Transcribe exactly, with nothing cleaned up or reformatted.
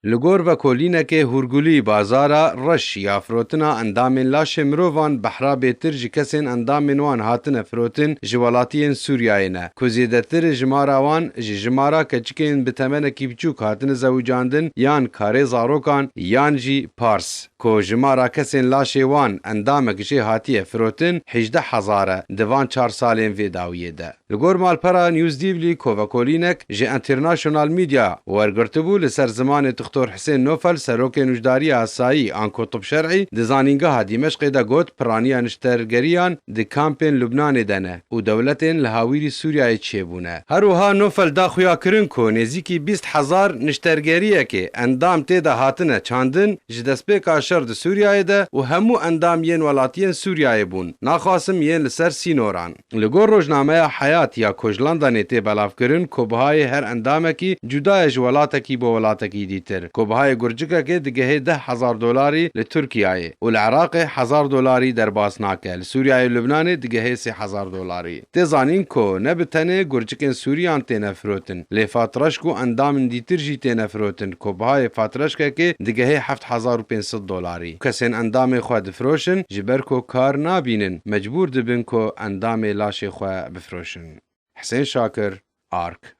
Li gor vekolînekê Hûrgulî bazara reş ya firotina endamên laşê mirovan behra bêtir ji kesên endamên wan hatine firotin ji welatiyên Sûriyayê ne, ku zêdetir jimara wan ji jimara keçikên bi temenekî biçûk hatine zewicandin yan karê zarokan yan jî pars, ku jimara kesên laşê wan endamek jê hatiye firotin hejdeh hezar e di van çar salên vê dawiyê de. Li gor malpera News Divli, kovekolînek ji International Media wergirtibû, li ser zimanê Dixtor Hisên Nofel, serokê nûjdariya asayî anko tib şer'î, di zanîngeha Dîmeşqê de got, piraniya niştergeriyan di kampên Lubnanê de ne û dewletên li hawîrî Sûriyeyê çêbûne. Her wiha Nofel da xuyakirin ku nêzîkî bîst hezar niştergeriyekê endam tê de hatine çandin ji destpêka şer di Sûriyeyê de û hemû endam yên welatiyên Sûriyeyê bûn. Naxwasim yên li ser sînoran. Li gor rojnameya Hayat ya ku ji Londanê tê belavkirin, ku bihayê her endamekî cuda ye ji welatekî bo welatekî dîtir, ku bihayê gurcikekê digehê deh hezar dolarî li Tirkiyeyê û li Iraqê hezar dolarî derbas nake, li Sûriyeyê û Lubnanê digehê sê hezar dolarî. Tê zanîn ku ne bi tenê gurcikên Sûriyan têne firotin, lê fatreşk û endamên dîtir jî têne firotin, ku bihayê fatreşkekê digehê heft hezar û pênc sed dolarî. Kesên endamê xwe difiroşin, ji ber ku kar nabînin, mecbûr dibin ku endamê laşê xwe bifiroşin. Hisên Şakir, Ark.